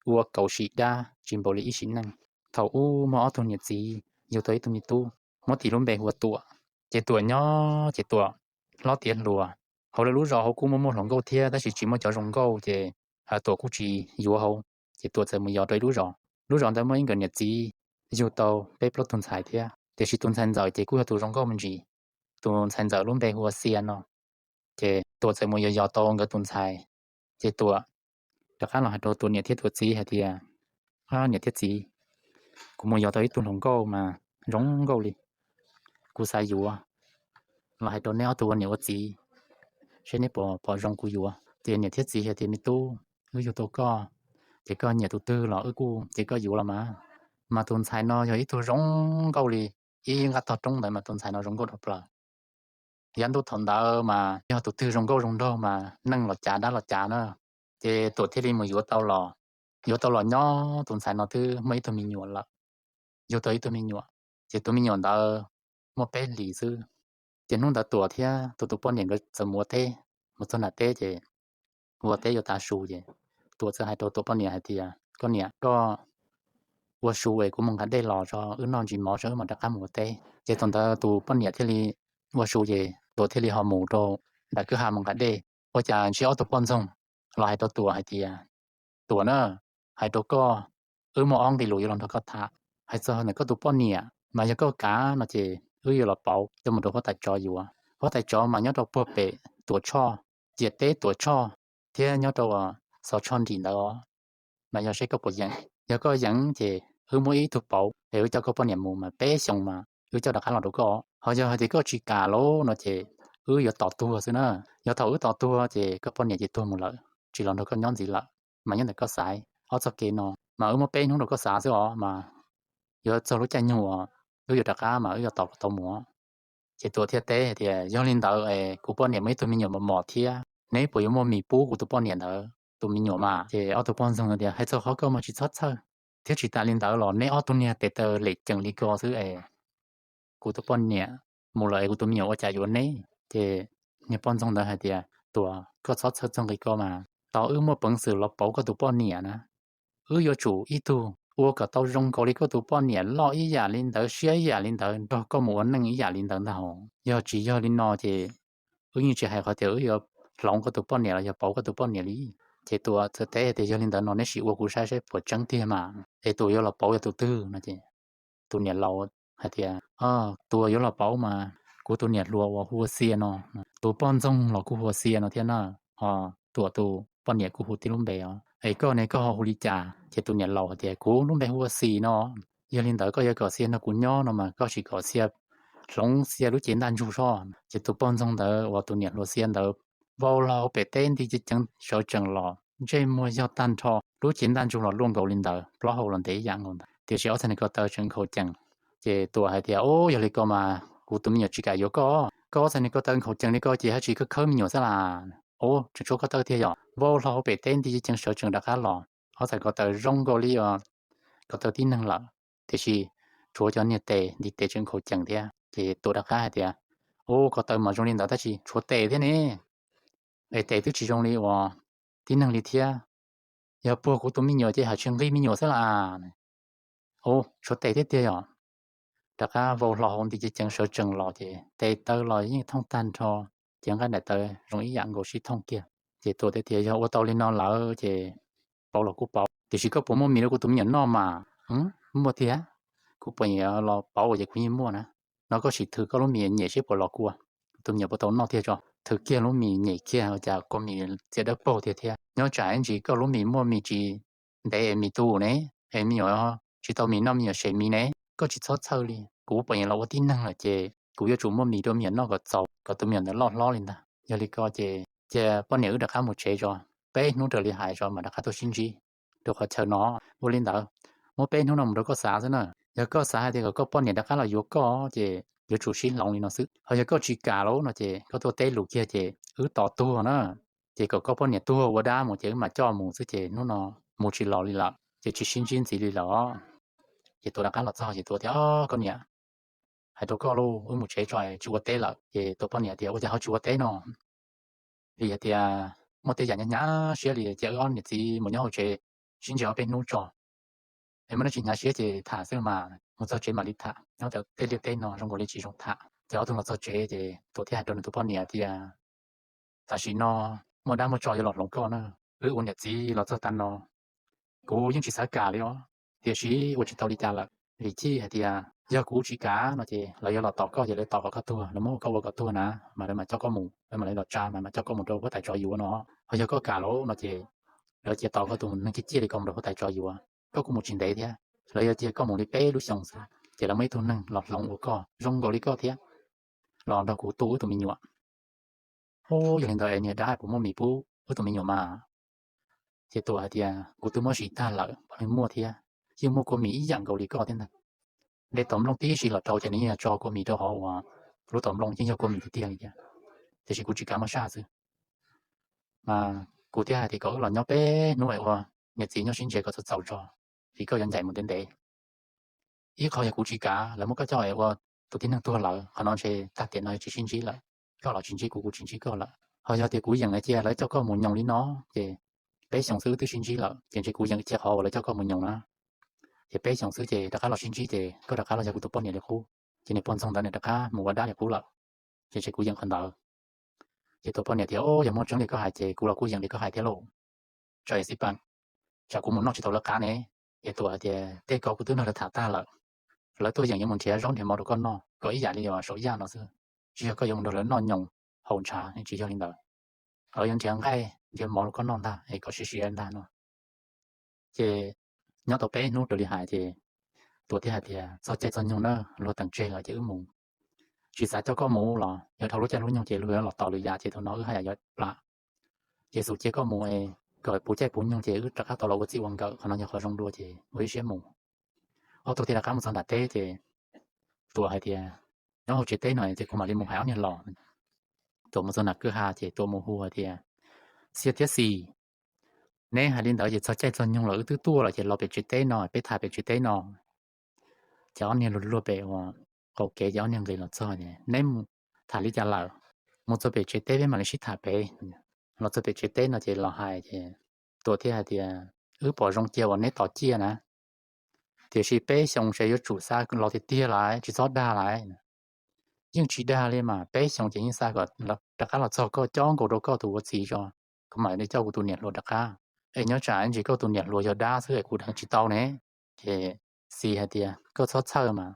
ua kaum sim dab tsis npaum li ib sim neej. Thaum ub muaj ob tug niam txiv yug tau ib tug me tub, muab tis lub npe hu ua Tuam. Ces Tuam nyob ces Tuam hlob tiav hluas, hauv lawv lub zos hauv kuj muaj muaj hluas nkauj thiab tab sis tsis muaj cov zoo nkauj ces Tuam kuj tsis yuav hauv. Ces Tuam txawm mus yos rau ib lub zos, lub zos ntawd muaj ib nkawd niam txiv yug tau peb plaub tug ntxhais thiab, tiam sis tus ntxhais ntxawm ces kuj yog tus zoo nkauj me ntsis. Tus ntxhais ntxawm lub npe hu ua Xia no. Ces Tuam txawm mus yos yos tau nkawd tus ntxhais, ces Tuam rov qab los hais rau Tuam niam thiab Tuam txiv hais tias, niam thiab txiv, kuv mus yos tau ib tug hluas nkauj mas zoo nkauj li, kuv xav yuav los hais rau neb ob tug ua niam ua txiv seb neb puas pom zoo kuv yuav. Ces niam thiab txiv hais tias, me tub, wb yug tau koj ces koj nyiam tus twg los wb kuj ces koj yuav los mas. Mas tus ntxhais no yog ib tug zoo nkauj li ib nqaj tog roob ntawd mas tus ntxhais no zoo nkauj dhau plaws. Yav ntuj thaum ntawd mas yog tus twg zoo nkauj zoo nraug mas neeg los cav dab los cav na. Ces Tuam thiaj li mus yuav tau los, yuav tau los nyob tus ntxhais no twb muaj ib tug me nyuam lawm. Yug tau ib tug me nyuam, ces tus me nyuam ntawd muaj peb hlis xwb. Ces hnub ntawd Tuam thiab tus tus poj niam nkawd txawm mus ua teb, mus txog nram teb ces ua teb yuav tav su ces Tuam txawm hais rau Tuam poj niam hais tias, koj niam, koj ua su es kuv mus nqa dej los tso wb noj ntsis mov tso wb mam rov qab mus ua teb. Ces thaum ntawd tus poj niam thiaj li ua su ces Tuam thiaj li ho mus rau nram kwj ha mus nqa dej. Ua cas ntsib ob tug poj ntxoog los hais rau Tuam hais tias, Tuam na, hais rau koj, wb muaj ob nqe lus yuav los nrog koj tham. Hais txog ntawm koj tus poj niam mas yog koj kav no ces wb yuav los pauv coj mus rau huab tais tsov yuav. Huab tais tsov mas nyob rau puag pem Tuam Tshoj, ciam teb Tuam Tshoj thiab nyob rau Xov Tshoj nrim ntawd os. Mas yog seb koj puas yeem, yog koj yeem ces wb muab ib tug pauv es wb coj koj poj niam mus mas peb xyoos mas wb coj rov qab los rau koj. Ho yog hais tias koj tsis kam lauj no ces wb yuav tos tuag xwb na. Yog thaum wb tos tuag ces koj poj niam ces tuag mus lawm, tsis los nrog koj nyob ntxiv lawm. Mas nyob ntawm koj xaiv ob txoj kev no, mas wb muab peb hnub rau koj xav xwb os, mas yuav txog lub caij nyoog uas wb yuav rov qab mas wb yuav tos kom tau mus. Ces Tuam thiaj teb hais tias, yog li ntawd es kuv poj niam muaj ib tug me nyuam mos mos thiab, neb puas yuav muaj mis pub kuv tus poj niam ntawd tus me nyuam mas? Ces ob tug poj ntxoog tias, hais txog qhov ko mas tsis txhob txhawj, thiab tsis tas li ntawd los neb ob tug niag tes taw lem ceem li ko xwb es kuv tus poj niam mus lawm es kuv tus me nyuam ua cas yuav neb? Ces niag poj ntxoog ntawd hais tias, Tuam, koj txhob txhawj txog nqi ko mas, tau wb muaj peev xwm los pauv koj tus poj niam na. Wb yuav tsum ib tug ua kom tau zoo nkaus li koj tus poj niam, loj ib yam li ntawd, siab ib yam li ntawd, nrog koj mus ua neej ib yam li ntawd ntag. Yog tsis yog li no ces wb yeej tsis hais qhov tias wb yuav hloov koj tus poj niam los yog pauv koj tus poj niam li. Ces Tuam txawm teb tias, yog li ntawd no neb sim ua kuv saib saib puas tseeb tiag mas, es tus yuav los pauv yog tus twg no ces tus niam laus hais tias, tus yuav los pauv mas kuv tus niam hluas uas hu ua Xia no, tus poj ntxoog los kuj hu ua Xia no thiab na, ho Tuam tus poj niam kuj hu tib lub npe os. Es koj ne koj ho hu li cas? Ces tus niam laus hais tias, kuv lub npe hu ua Xis no. Yog li ntawd koj yuav kom Xia nrog kuv nyob no mas koj sim kom Xia hloov Xia lub cev ntaj ntsug soj. Ces tus poj ntxoog ntawd uas tus niam hluas Xia ntawd vau hlo hauv pem teb nti ceev ceev sawv tsees los, ntsej muag yog tag nrho, lub cev ntaj ntsug los luaj nkaus li ntawd, plaub hau los ntev ib yam nkaus ntawd, tiam sis ob txhais niag ko taw tseem nkhaus cees. Ces Tuam hais tias, ub, yog li ko mas kuv tus me nyuam tsis kam yuav koj, koj ob txhais niag ko taw nkhaus cees li ko ces haj tsis khawb khawb me nyuam xwb las. Ub, tseem tshuav ko taw tiag yom? Vau hlo hauv pem teb nti ceev ceev sawv tsees rov qab los, ob txhais ko taw zoo nkaus li ko taw tib neeg lawm, tiam sis tshuav cov niag tes nti tes tseem nkhaus cees thiab. Ces Tuam rov qab hais tias, ub, ko taw mas zoo li ntawd tab sis tshuav tes thiab ne, es tes twb tsis zoo li uas tib neeg li thiab. Yog puag kuv tus me nyuam ces haj tsis nqi me nyuam xwb las. Ub, tshuav tes thiab tiag yom? Rov qab vau hlo hauv nti ceev ceev sawv tsees los ces tes taw los yeej thooj tag nrho, cev nqaij daim tawv zoo ib yam nkaus sib thooj kiag. Ces Tuam teb tias, yog ua tau li no lawm ces pauv los kuj pauv, tiam sis koj puas muaj mis rau kuv tus me nyuam noj mas? Muaj tiag, kuv puas los pauv ces kuv yeej muaj na. No koj sim thwm koj lub mis nyem seb puas los kua, kuv tus me nyuam puas tau noj tiag tso. Thwm kiag lub mis nyem kiag ua cas kua mis txias dawb paug tiag thiab. Nyob tsam ib ntsis koj lub mis muaj mis tsis ntev es mis tu ne, es me nyuam tsis tau mis noj me nyuam sem mis ne. Koj tsis txhob txhawj li, kuv puas yeem los ua tib neeg lawm ces kuv yuav tsum muaj mis rau me nyuam noj kom txaus kom tus me nyuam ntawd loj hlob li ntag. Yog li ko ces cia poj niam wb rov qab mus tsev tso, peb hnub raws li hais tso mam rov qab tuaj sib ntsib rau qhov chaw no. Ua li ntawd, muab peb hnub no mus rau koj xav xwb na. Yog koj xav hais tias kom koj poj niam rov qab los yuav koj ces yuav tsum sib hloov li no xwb. Ho yog koj tsis kam lauj no ces koj tuaj teb lus kiag ces wb tos tuag na. Ces kom koj poj niam tuag ua dab mus ces wb mam coj mus xwb ces hnub no mus tsis los li lawm ces tsis sib ntsib ntxiv li lawm os. Ces Tuam rov qab los txog ces Tuam tias, koj niam, hais rau koj lauj, wb mus tsev tso tsis ua teb lawm. Ces Tuam poj niam tias, ua cas ho tsis ua teb no? Vim hais tias muaj tej yam nyuaj nyuaj siab li ces wb ob niam txiv mus nyob hauv tsev sib ntsib ob peb hnub tso, es muaj dab tsi hnyav siab ces tham xwb mas, mus txog tsev mam li tham, nyob tej liaj teb no zoo nkaus li tsis zoo tham. Ces ob tug los txog tsev ces Tuam thiaj hais rau nws tus poj niam tias, tam sim no muaj dab muaj tsov yuav los hloov koj na, wb ua niam txiv los txog tav no, kuv yeej tsis xav kam li os, tiam sis ua tsis tau li cas lawm, vim chij hais tias yog kuv tsis kam no ces lawv yuav los tom koj ces lawv tos kom koj tuag, lawv muab koj ua kom tuag na, mas lawv mam coj koj mus, lawv mam li los tsa mas mam coj koj mus rau huab tais tsov yuav no. Ho yog koj kam lawm no ces lawv cia tos koj tus neeg ciaj ciaj li ko mus rau huab tais tsov yuav, koj kuj mus tsis ntev thiab, lawv yuav cia koj mus li peb lub xyoos xwb ces lawv muaj ib tug neeg los hloov ua koj zoo nkaus li koj thiab, los nrog kuv tu wb tus me nyuam. Ub, yog li ntawd es niag dab puas muaj mis pub wb tus me nyuam mas? Ces Tuam hais tias, kuv twb muab siv tag lawm, puav leej muaj thiab, yeej muaj kua mis ib yam nkaus li koj thiab ntag. De tom nplooj tib si los rau ces nws yeej tso kua mis rau hauv uas lub tom nplooj yeej yog kua mis tiag tiag li thiab, tiam sis kuv tsis kam muab saj xwb. Mas kuv thiaj hais tias kom wb los nyob peb hnub es ua niam txiv nyob sib ntsib kom txaus txaus tso, vim koj yuav ncaim mus ntev ntev. Ib qho yog kuv tsis kam lawv muab koj coj es ua tus tib neeg tuag lawm, qhov no ntshe tag tiam no tsis sib ntsib lawm, koj los tsis ntsib kuv, kuv tsis ntsib koj lawm. Ho yog tias kuv yeem cia lawv coj koj mus nyoos li no ces peb xyoos xwb wb twb sib ntsib lawm, ces ntshe kuv yeem cia qhov uas lawv coj koj mus nyoos na, ces peb xyoos xwb ces rov qab los sib ntsib ces koj rov qab los yog kuv tus poj niam li qub, ces niag poj ntxoog ntawd nws rov qab mus ua dab li qub lawm, ces ntshe kuv yeem qhov ntawd. Ces Tuam poj niam tias, o, yog muaj tseeb li koj hais ces kuv los kuj yeem li koj hais thiab lauj. Tsam xij peem, tsam kuv mus noj tsis tau lawv qab ne. Ces Tuam hais tias, tej ko kuv twb nrog lawv tham tag lawm, lawv tuaj yeem yuav mus nrhiav zaub nrhiav mov rau koj noj kom ib yam li saum yaj no xwb, tsis yog koj yuav mus nrog lawv noj nyoos haus ntshav, tsis yog li ntawd, lawv yuav nrhiav nqaij nrhiav mov rau koj noj ntag es kom siav siav ntag no. Ces nyob tau peb hnub raws li hais ces Tuam thiaj hais tias, txog caij txog nyoog na, luag teem tseg lawm ces wb mus. Tsis xav coj koj mus los yog dhau lub caij lub nyoog ces luag yuav los tos lwm yam ces thaum no wb haj yam yuav plam. Ces xum cia koj mus es kom puv caij puv nyoog ces wb rov qab tau los ua txij ua nkawm, qhov no yog qhov zoo dua ces ua ib siab mus. Ob tug thiaj rov qab mus txog nram teb ces Tuam hais tias, nyob hauv tsev teb no ces kuv mam li mus hais ob niag los. Tuam mus txog nram kwj ha ces Tuam mus hu hais tias, Xia thiab Xis, neb hais li ntawd ces txog caij txog nyoog lawm wb twb tuaj lawm ces los pem tsev teb no peb tham pem tsev teb no. Ces ob niag luag luag pem uas qaum kev ces ob niag nqis los txog ces, neb mus tham li cas lawm? Mus txog pem tsev teb peb mam li sib tham pem. Los txog pem tsev teb no ces los hais ces Tuam thiaj hais tias, wb pom zoo cia uas neb tos ciaj na, tiam sis peb xyoos ces yuav tsum xa los tiag tiag lawm tsis txhob dag lawm. Yeej tsis dag li mas, peb xyoos ces yeej xa kom rov qab los txog koj, cob nkaus rau koj tus ua txiv tso, kuv mam li coj kuv tus niam hluas rov qab. Es nyob tsam ntsis koj tus niam hluas yog dab xwb es kuv deev tsis tau ne. Ces Xis hais tias, koj txhob txhawj mas,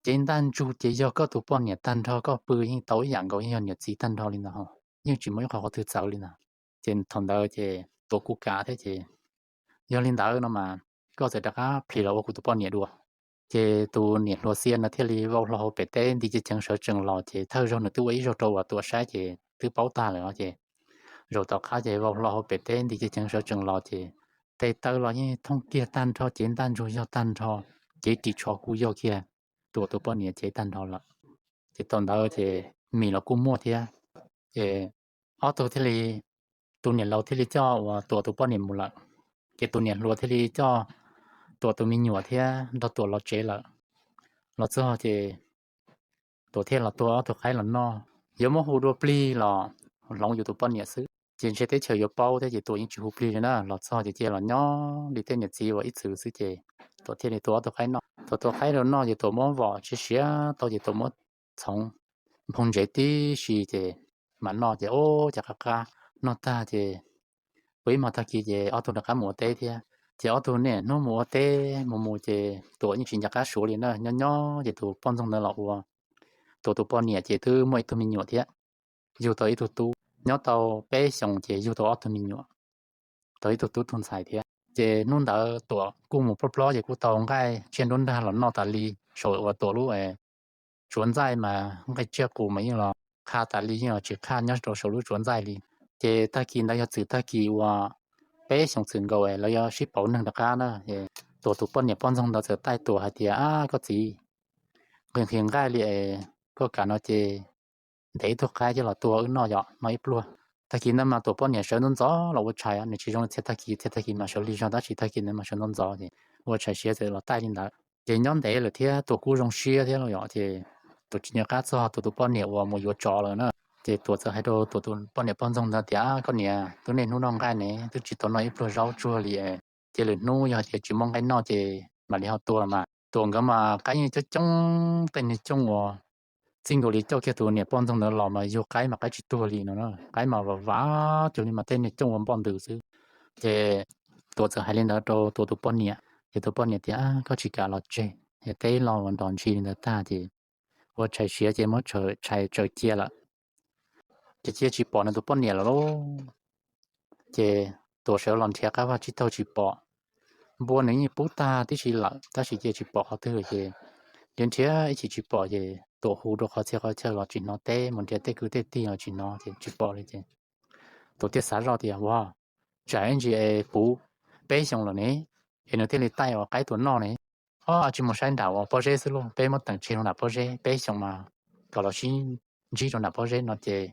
cev ntaj ntsug ces yog koj tus poj niam tag nrho, koj pw yeej tau ib yam nkaus, yeej yog niam txiv tag nrho li ntawd, yeej tsis muaj ib qho qhov twg txawv li ntawd. Ces thaum ntawd ces Tuam kuj kav thiab ces, yog li ntawd no mas koj txawm rov qab plis los ua kuv tus poj niam dua. Ces tus niam hluas Xia no thiaj li vau hlo hauv pem teb nti cev cheev sawv tsees los ces thawj zaug nws twb ua ib zaug rau uas Tuam saib ces twb paub tag lawm os. Ces zaum tom qab ces vau hlo hauv pem teb nti cev cheev sawv tsees los ces tes taw los yeej thooj kiag tag nrho, cev ntaj ntsug yog tag nrho, cev ris tsho kuj yog kiag, Tuam tus poj niam cev tag nrho lawm. Ces thaum ntawd ces mis los kuj muaj thiab. Ces ob tug thiaj li, tus niam laus thiaj li coj uas Tuam tus poj niam mus lawm. Ces tus niam hluas thiaj li coj Tuam tus me nyuam thiab nrog Tuam los tsev lawm. Los txog ces Tuam thiaj los tua ob tug qaib los noj. Yuav muab hu dua plig los hloov yus tus poj niam xwb, ces ntshe teb chaws yuav paub thiab ces Tuam yeej tsis hu plig li na. Los txog ces cia los nyob li tej niam txiv uas ib txwm xwb ces Tuam thiaj li tua ob tug qaib noj. Tuam tua qaib rau noj ces Tuam muab vom siav siav tau ces Tuam muab txhoov nphoo ntsev tib si ces mam noj ces ub, cas qab qab noj tag ces ua ib hmos tag kis ces ob tug rov qab mus ua teb thiab. Ces ob tug niaj hnub mus ua teb mus mus ces Tuam yeej tsis nco qab suav li na. Nyob nyob ces tus poj ntxoog ntawd los ua Tuam tus poj niam ces twb muaj ib tug me nyuam thiab, yug tau ib tug tub. Nyob tau peb xyoos ces yug tau ob tug me nyuam, tau ib tug tub tug ntxhais thiab. Ces hnub ntawd Tuam kuj mus plob plob ces kuj tau nqaij tsiaj nruab nrag los noj tas li, saum uas Tuam lub tsuav ntxaij mas nqaij tsiaj qus mas yeej los qha tas li, yeej los tsis qha nyob rau saum lub tsuav ntxaij li. Ces tag kis ntawd yog txwm tag kis uas peb xyoos txwm nkaus lawv yuav sib pauv neeg rov qab na. Tuam tus poj niam poj ntxoog ntawd txawm taij Tuam hais tias, ab koj txiv, nqhis nqhis nqaij li es koj kam no ces ntes ib tug qaib coj los tua wb noj yom, noj ib pluag. Tag kis ntawd mas Tuam poj niam sawv ntxov ntxov los ua tshais, nws tsis zoo li txhia tag kis, txhia tag kis mas sawv lig zog tab sis tag kis ntawd mas sawv ntxov ntxov ces ua tshais siav txawm los taij li ntawd. Ces nyob ntev lawm thiab Tuam kuj zoo siab thiab los yom, ces Tuam tsis nco qab txog Tuam tus poj niam uas mus yuav tsov lawm na. Ces Tuam txawm hais rau Tuam tus poj niam poj ntxoog ntawd tias, koj niam, twb niaj hnub noj nqaij ne, twb tsis tau noj ib pluag zaub tsuag li es Ces lwm hnub yog hais tias tsis muaj nqaij noj ces mam li ho tua los mas. Tuam nkawd mas qaib yeej coob coob, tej niag cooj uas txij nkaus li coj kiag tus niam poj ntxoog ntawd los mas yug qaib mas qaib tsis tuag li no na, qaib mas vam vam cuag li mas tej niag cooj ua npoj ntws xwb. Ces Tuam txawm hais li ntawd rau Tuam tus poj niam, ces tus poj niam tias, Koj tsis kam los tseg, es teb los ua nrog ntsig li ntawd tag ces ua tshais siav ces muab tshais tsaws cia lawm. Ces cia tsis pom nws tus poj niam lawm lauj. Ces Tuam sawv los nrhiav qab vaj tsib taug tsis pom, npua nws yeej pub tag tib si lawm tab sis cia tsis pom qhov twg ces nrhiav nrhiav ib chim tsis pom ces Tuam hu rau qhov txhia qhov chaw los tsis hnov teb, mus nrhiav tej kwv tej tij los tsis hnov ces tsis pom li ces Tuam thiaj xav zoj tias, Ua, tsam ib ntsis es puv peb xyoos lawm ne, es nws thiaj li taij ua qaib tua noj ne. Ob, tsis mus saib nram ua pob zeb xwb lauj, peb muab teem tseg rau nram pob zeb peb xyoos mas kom los sib ntsib rau nram pob zeb no ces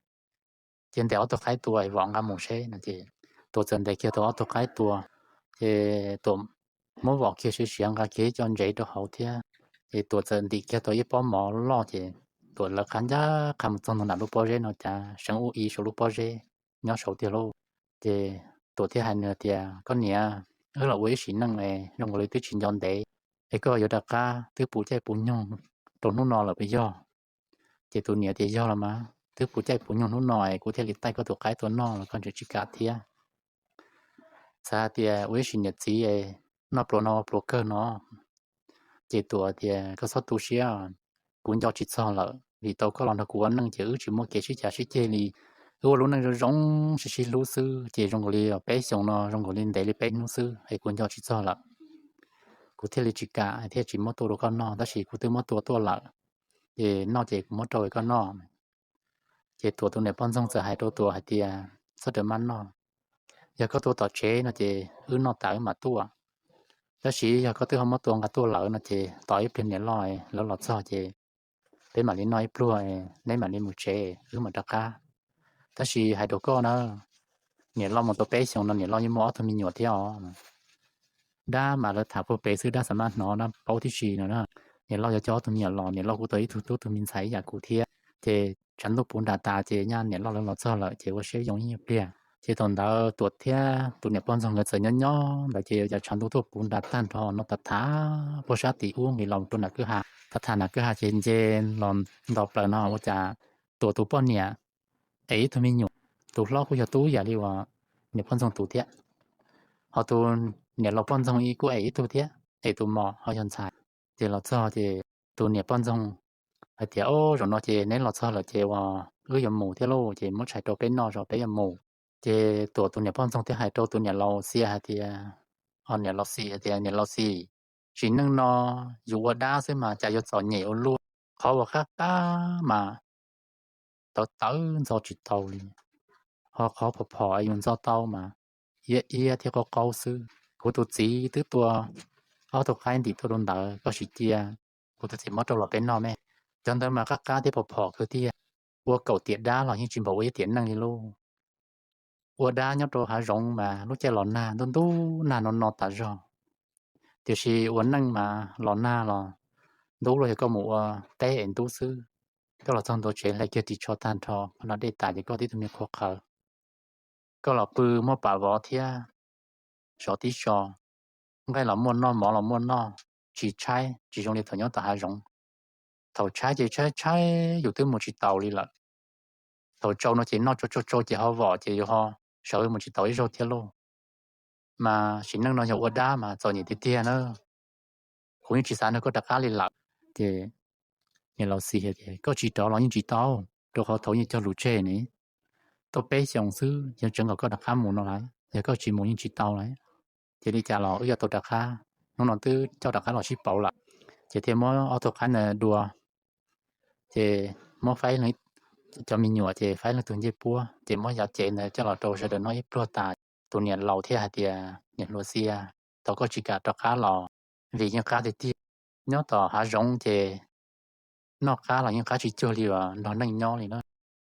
cia ntes ob tug qaib tua es vom nqa mus seb no ces Tuam txawm ntes kiag tau ob tug qaib tua. Ces Tuam muab vom kiag siav siav nqa kiag ib co ntsev rau hauv thiab, ces Tuam txawm ntim kiag tau ib pob mov loj ces Tuam lawv qab ncaj qha mus txog nram lub pob zeb no cas seev ub ib saum lub pob zeb nyob saud tiag lauj. Ces Tuam thiaj hais nws tias, Koj niam, wb los ua ib sim neej zoo nkaus li twb tsis nco ntev, es koj yuav rov qab twb puv caij puv nyoog rau hnub no lawm puas yog? Ces tus niam tias, Yog los mas, twb puv caij puv nyoog hnub no es kuv thiaj li taij koj tus qaib tua noj los koj tseem tsis kam thiab. Xav hais tias ua ib sim niam txiv noj pluas no ua pluas kawg no. Ces Tuam tias, Koj txhob tu siab, kuv nco tsis txog lawm vim tau koj los nrog kuv ua neej ces wb tsis muaj kev sib cav sib ceg li. Wb ua lub neej zoo zoo sib sib hlub xwb ces zoo nkaus li peb xyoos no zoo nkaus li ntev li peb hnub xwb es kuv nco tsis txog lawm. Kuv thiaj li tsis kam thiaj tsis muab tua rau koj noj tab sis kuv twb muab tua tuaj lawm, ces noj ces kuv muab rau koj noj. Ces Tuam tus niam poj ntxoog txawm hais rau Tuam hais tias, Txhob rawm maj noj, yog koj tuaj tom tsev no ces wb noj tas wb mam tuaj. Tab sis yog koj twb ho muab tua nqa tuaj lawm no ces tos ib pliag niam loj lawv los txog ces peb mam li noj ib pluag, neb mam li mus tsev wb mam rov qab. Tab sis hais rau koj na, niam loj mus tau peb xyoos no niam loj yeej muaj ob tug me nyuam thiab os. Dab mas lawv tham puag pem xwb dab xav maj hnov dab paub tib si no na. Niam loj yuav coj ob tug me nyuam los niam loj kuj tau ib tug tub tug me ntxhais ib yam kuv thiab ces tshav ntuj puv nram tas ces nyaj niam loj lawv los txog lawm ces ua siab yoo ib nyuag pliag. Ces thaum ntawd Tuam thiab tus niam poj ntxoog nkawd txawm nyob nyob ntawd ces ua cas tshav ntuj tuaj puv nram tag nrho no tas tham puag sab tim ub nqis los rau nram kwj ha. Tham tham nram kwj ha ces nce los nto plaws no ua cas Tuam tus poj niam ev ib tug me nyuam, tus hlob kuj yog tub yam li uas niam poj ntxoog tus thiab, ho tus niam laus poj ntxoog kuj ev ib tug thiab, ev tus mos ho yog ntxhais. Ces los txog ces tus niam poj ntxoog hais tias, Ob, zaum no ces neb los txog lawm ces uas wb yuav mus thiab lauj, ces muab tshais rau peb noj zos peb yuav mus. Ces Tuam tus niam poj ntxoog thiaj hais rau tus niam laus Xia hais tias, Niam laus Xis hais tias, Niam laus Xis, sim neej no yus ua dab xwb mas cas yuav txom nyem ua luaj, qhov uas qab qab mas tawv tawv ntxo tsis tau li, ho qhov phom phom yus ntxo tau mas iab iab thiab qaub qaub xwb. Kuv tus txiv twb tua ob tug qaib ntim tuaj rau ntawd, koj sim cia kuv tus txiv muab rau los peb noj me. Cov ntawd mas qab qab thiab phom phom kawg tiag, ua kaum tiam dab los yeej tsis npaum ua ib tiam neeg li lauj. Ua dab nyob rau hav zoov mas lub caij los nag ntub ntub nag no no tas zog, tiam sis ua neej mas los nag los ntub los yog koj mus ua teb es ntub xwb. Koj los txog ntua tsev hle kiag ris tsho tag nrho, koj noj dej tas ces koj tib tug me qhuav qhawv, koj los pw muab pam vov thiab sov tib so, nqaij los muaj noj mov los muaj noj, tsis tshaib tsis zoo li thaum nyob tom hav zoov. Thaum tshaib ces tshaib tshaib yus twb mus tsis taus li lawm. Thaum tsau no ces noj tsau tsau tsau ces ho vom ces yus ho sawv mus tsis taus ib zaug thiab lauj. Mas sim neej no yog ua dab mas txom nyem tiag tiag na. Kuv yeej tsis xav nrog koj rov qab li lawm. Ces niam laus Xis tias, Koj tsis rov los yeej tsis tau, rau qhov thaum yeej cog lus tseg ne, tau peb xyoos xwb yeej tseev kom koj rov qab mus no lawm, yog koj tsis mus yeej tsis tau lawm. Ces li cas los wb yuav tau rov qab, hnub no twb coj rov qab los sib pauv lawm. Ces thiaj muab ob tug qaib ntawd dua, ces muab faib cov me nyuam ces faib leej twg ncej puab, ces muab yav cev ntawd coj los rau sawv daws noj ib pluag tas. Tus niam laus thiaj hais tias, Niam hluas Xia, thaum koj tsis kam rov qab los vim yeej qab tiag tiag. Nyob tom hav zoov ces noj qab los yeej qab tsis cuag li uas nrog neeg nyob li na.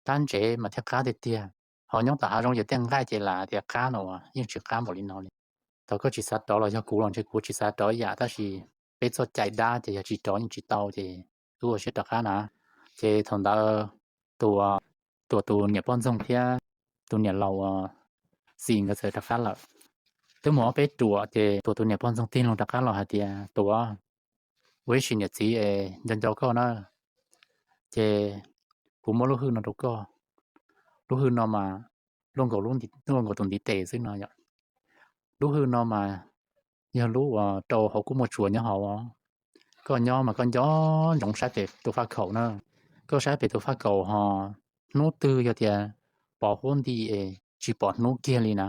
Qab ntsev mas thiaj qab tiag tiag, ho nyob tom hav zoov ces tej nqaij ces lam tias qab no uas yeej tsis qab npaum li no li. Thaum koj tsis xav rov los yog kuv los ntshe kuv tsis xav rov ib yam, tab sis peb txoj cai dab ces yog tsis rov yeej tsis tau ces wb ua siab rov qab na. Ces thaum ntawd tus, Tuam tus niam poj ntxoog thiab tus niam laus Xis nkawd txawm rov qab lawm. Twb mus ob peb ruam ces Tuam tus niam poj ntxoog tig loo rov qab los hais tias, Tuam, ua ib sim niam txiv es nco nco koj na, ces kuv muab lub hwj no rau koj. Lub hwj no mas luaj nkaus, luaj nkaus tus ntiv tes xwb no yom. Lub hwj no mas yog lub uas rau hauv kuj muaj tsuas nyob hauv. Koj nyob mas koj nco ntsoov saib pem tus faj khaum na. Koj saib pem tus faj khaum ho hnub twg yog tias pos huab nti es tsis pom hnub kiag li na,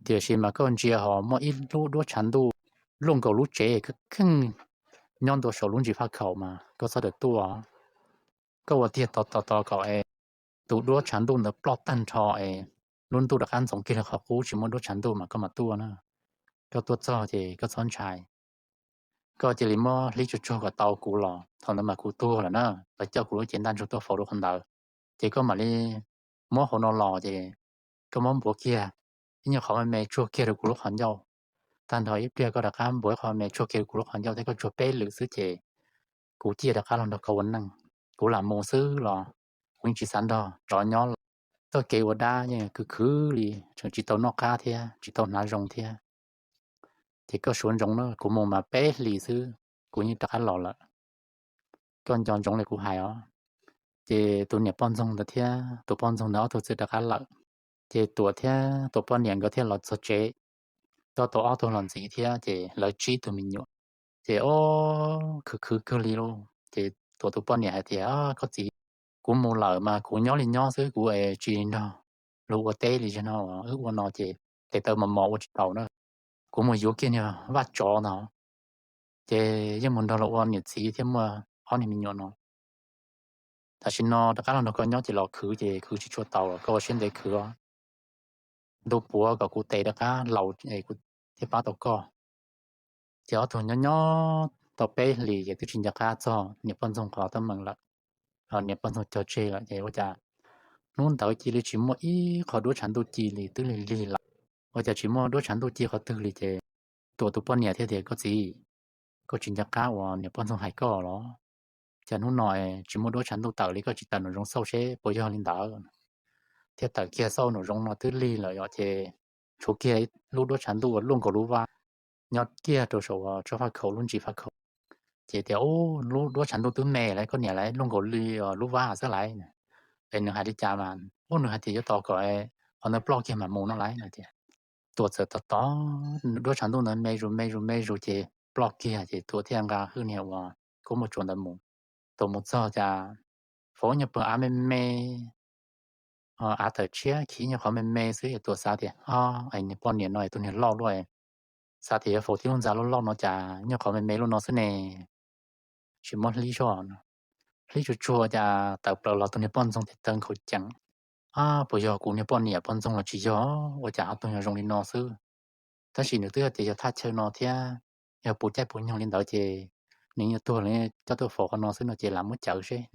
tiam sis mas koj ntsia ho muaj ib lub duab tshav ntuj luaj nkaus lub tsev kheej kheej nyob ntua saum lub ntsis faj khaum mas koj txhob rawm tuaj. Koj ua tiag tos tos tos kom es tus duab tshav ntuj ntawd ploj tag nrho es lub ntuj rov qab ntxoov kiag li qhov qub tsis muaj duab tshav ntuj mas koj mam tuaj na. Koj tuaj txog ces koj txhob ntshai. Koj cia li muab hlib tsuag tsuag kom tau kuv los thaum ntawd mas kuv tuag lawm na, lawv coj kuv lub cev ntaj ntsug tuaj faus rau qhov ntawd. Ces koj mam li muab hauv no los ces koj muab npuav kiag ib nyuag qhov me me tsuag kiag rau kuv lub qhov ncauj. Tag nrho ib pliag koj rov qab npuav ib qho me tsuag kiag rau kuv lub qhov ncauj thiab koj tsuag peb lwm xwb ces kuv ciaj rov qab los nrog koj ua neej. Kuv lam mus xwb los kuv yeej tsis xav nrog tsov nyob los. Txoj kev ua dab yeej khwv khwv li, tseem tsis tau noj qab thiab tsis tau hnav zoo thiab. Ces koj suav ntsoov na, kuv mus mas peb hlis xwb kuv yeej rov qab los lawm. Koj nco ntsoov li kuv hais os. Ces tus niam poj ntxoog ntawd thiab tus poj ntxoog ntawd ob tug txawm rov qab lawm. Ces Tuam thiab Tuam poj niam nkawd thiaj los txog tsev, coj tau ob tug los ntxiv thiab ces lawv tsib tug me nyuam. Ces o, khwv khwv kawg li lauj. Ces Tuam tus poj niam hais tias, Koj txiv, kuv mus lawm mas kuv nyob li nyob xwb, kuv es tsis nrog luag ua teb li. Zaum no wb ua no ces tes taw mos mos ua tsis taus na. Kuv mus yuav kiag niag vaj tsov ntag, ces yeej mus nrog luag ua niam txiv thiab muaj ob niag me nyuam no. Tam sim no rov qab los nrog koj nyob ces los khwv ces khwv tsis tshua tau, koj ua siab ntev khwv os. Ntu puav kom kuv tes rov qab laus es kuv thiaj pab tau koj. Ces ob tug nyob nyob tau peb hlis ces twb tsis nco qab txog niam poj ntxoog qhov teeb meem lawm, niam poj ntxoog cog tseg lawm ces ua cas hnub ntawd cia li tsis muaj ib qho duab tshav ntuj ci li, twb lig lig lawm. Ua cas tsis muaj duab tshav ntuj ci qhov twg li ces Tuam tus poj niam thiaj tias, Koj txiv, koj tsis nco qab uas niam poj ntxoog hais koj los? Cas hnub no tsis muaj duab tshav ntuj tawm li, koj tsis tawm nraum zoov xauj seb puas yog li ntawd? Thiaj tawm kiag xauj nraum zoov no twb lig lawm yom, ces tshuav kiag lub duab tshav ntuj uas luaj nkaus lub vab nyob kiag rau saum tsob faj khaum, lub ntsis faj khaum. Ces tias, Ub, lub duab tshav ntuj twb me lawm koj niam, lawv luaj nkaus li lub vab xwb lawm. Es nws hais li cas mas, ub, nws hais tias yuav tos kom qhov ntawd ploj kiag mam mus no lawm no tias. Tuam txawm tos tos duab tshav ntuj ntawd me zus me zus me zus ces ploj kiag ces Tuam thiaj nqa hwj niag uas kuj muaj tsuas ntawd mus. Tuam mus txog cas faus nyuag pawg av me me, av tawm tshiab khiv nyuag qhov me me xwb, Tuam xav tias, O, es niag poj niam no es tus niag loj luaj, xav tias yuav faus tib lub ntxa loj loj no cas nyuag qhov me me luaj no xwb ne. Tsis muab hlib soj, hlib tsuag tsuag cas tawm plaws los tus niag poj ntxoog thiaj tawg nkhaus cees. Ab, puas yog kuv niag poj niam poj ntxoog los tsis yog, ua cas ho tuag zoo li no xwb? Tab sis nws twb hais tias yog thaj chaw no thiab, yog puv caij puv nyoog li ntawd ces nws yuav tuag los coj tuaj faus qhov no xwb no ces lam muab cawv seb.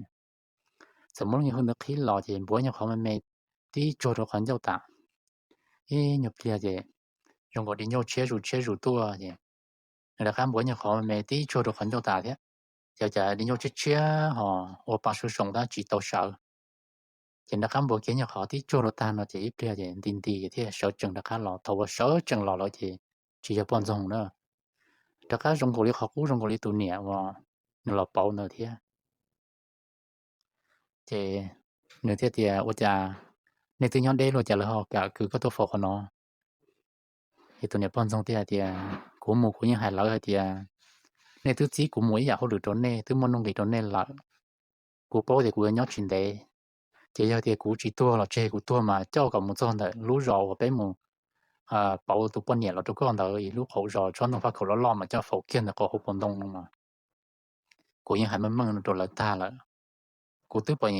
Txawm muab lub nyuag hwj ntawd qhib los ces npuav nyuag qhov me me tib tsuag rau qhov ncauj tas. Ib nyuag pliag ces zoo nkaus di ncauj tshiab zus tshiab zus tuaj ces nws rov qab npuav nyuag qhov me me tib tsuag rau qhov ncauj tas thiab. Ces cas di ncauj tshiab tshiab ho ua pa sawv soom tab tsis tau sawv. Ces rov qab npuav kiag nyuag qhov tib tsuag rau tag no ces ib pliag ces nti nti thiaj sawv tsees rov qab los. Thaum uas sawv tsees los lawm ces tsis yog poj ntxoog na, rov qab zoo nkaus li qhov qub, zoo nkaus li tus niam uas nws los pauv ntawd thiab. Ces nws thiaj tias, Ua cas nej twb nyob deb luaj cas lawv ho kam kwv koj tuaj faus qhov no? Ces tus niam poj ntxoog thiaj hais tias, Kuv mus kuv yeej hais lawv hais tias nej twb txib kuv mus ib yam hauj lwm rau nej, twb muaj nuj nqis rau nej lawm. Kuv paub tias kuv yuav nyob tsis ntev, ces yog tias kuv tsis tuag los tseg, kuv tuag mas coj kom mus txog ntawm lub zos uas peb mus pauv tus poj niam los rau koj ntawd, ib lub qaum zos tsob ntoo faj khaum loj loj mas coj faus kiag ntawm qaum hauv paus ntoo no mas kuv yeej hais meej meej rau lawv tag lawm. Kuv twb pom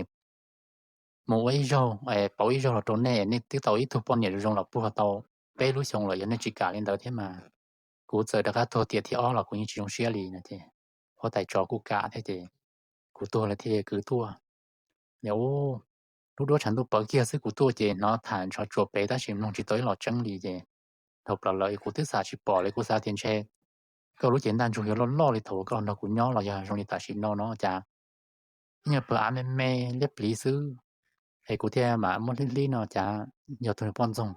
mus ua ib zaug, pauv ib zaug los rau nej, nej twb tau ib tug poj niam zoo zoo los puag tau peb lub xyoo lawm, yog nej tsis kam li ntawd thiab mas kuv txawm rov qab tuag tiam thib ob los kuv yeej tsis zoo siab li no ces huab tais tsov kuj kam thiab ces kuv tuag lawv thiaj kwv tuaj. Ub, lub duab tshav ntuj pawv kiag xwb kuv tuaj ces hnov tham ntsho tsuas pem tab sis mloog tsis tau ib los tseeb li ces dhau plaws lawm. Kuv twb xav tsis pom li, kuv xav tias ntshe koj lub cev ntaj ntsug yuav loj loj li thaum uas koj los nrog kuv nyob los yog zoo li tam sim no no cas ib nyuag pawg av me me liab pliv xwb, es kuv thiaj mam muab hlib hlib no cas yog tus niag poj ntxoog.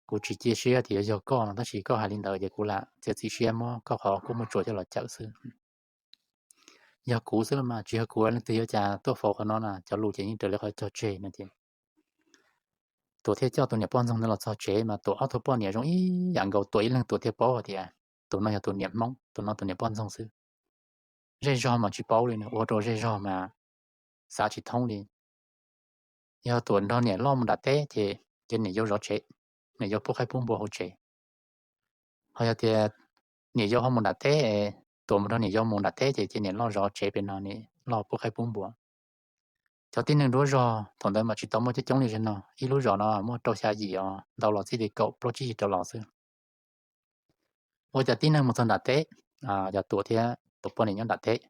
Kuv tsis cia siab tias yuav yog koj no, tab sis koj hais li ntawd ces kuv lam txiav txim siab muab koj qhov kua muaj tsuas coj los cawm xwb. Yog kuv xwb los mas tsis yog kuv, leej twg yuav cas tuaj faus qhov no na, cov lus ces yeej raws li qhov cog tseg no ces Tuam thiaj coj tus niam poj ntxoog ntawd los txog tsev mas Tuam ob tug poj niam zoo ib yam nkaus, Tuam ib leeg Tuam thiaj paub hais tias tus no yog tus niam Hmoob, tus no tus niam poj ntxoog xwb. Zej zog mas tsis paub li, ua rau zej zog mas xav tsis thoob li. Yog Tuam nrog niam loj mus nram teb ces, ces niam yau zov tsev, niam yau pub qaib pub npua hauv tsev. Ho yog tias niam yau ho mus nram teb, Tuam mus nrog niam yau mus nram teb ces, ces niam loj zov tsev pem no, niam loj pub qaib pub npua. Cov tib neeg nruab zog thaum ntawd mas tsis tau muaj coob coob li zaum no, ib lub zos no muaj rau xya yim os, ntau los txij li kaum plaub tsib yim rau los xwb. Ua cas tib neeg mus txog nram teb, yog Tuam thiab Tuam poj niam nyob nram teb,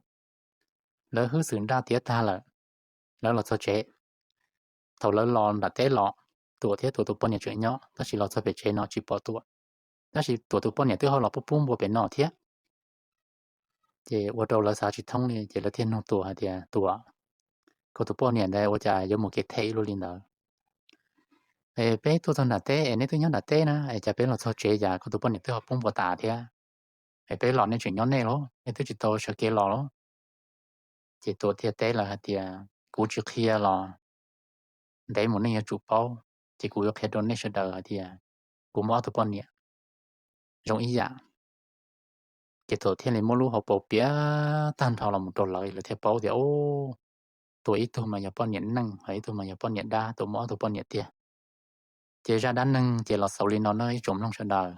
lawv hwj xwm nraj tiav tag lawm, lawv los txog tsev. Thaum lawv los nram teb los, Tuam thiab Tuam tus poj niam tseem nyob, tab sis los txog pem tsev no tsis pom Tuam, tab sis Tuam tus poj niam twb ho los pub pub npua pem no thiab. Ces ua rau lawv xav tsis thoob li, ces lawv thiaj nug Tuam hais tias, Tuam, koj tus poj niam ntawd ua cas yuav mus kev them ib lub li ntawd? Es peb tuaj txog nram teb es neb twb nyob nram teb na, es cas peb los txog tsev cas koj tus poj niam twb ho pub npua tas thiab? Es peb los nej tseem nyob nej los, nej twb tsis tau sawv kev los los? Ces Tuam thiaj teb lawv hais tias, kuv tsis qhia los ntev mus nej yuav tsum paub, ces kuv yuav qhia rau nej sawv daws hais tias kuv muaj ob tug poj niam zoo ib yam. Ces Tuam thiaj li muab lub hauv paus piav tag nrho los mus rau lawv, lawv thiaj paub tias, Tuam ib tug mas yog poj niam neej, ho ib tug mas yog poj niam dab, Tuam muaj ob tug poj niam tiag. Ces zaj dab neeg ces los xaus li no na ib tsoom mloog sawv daws.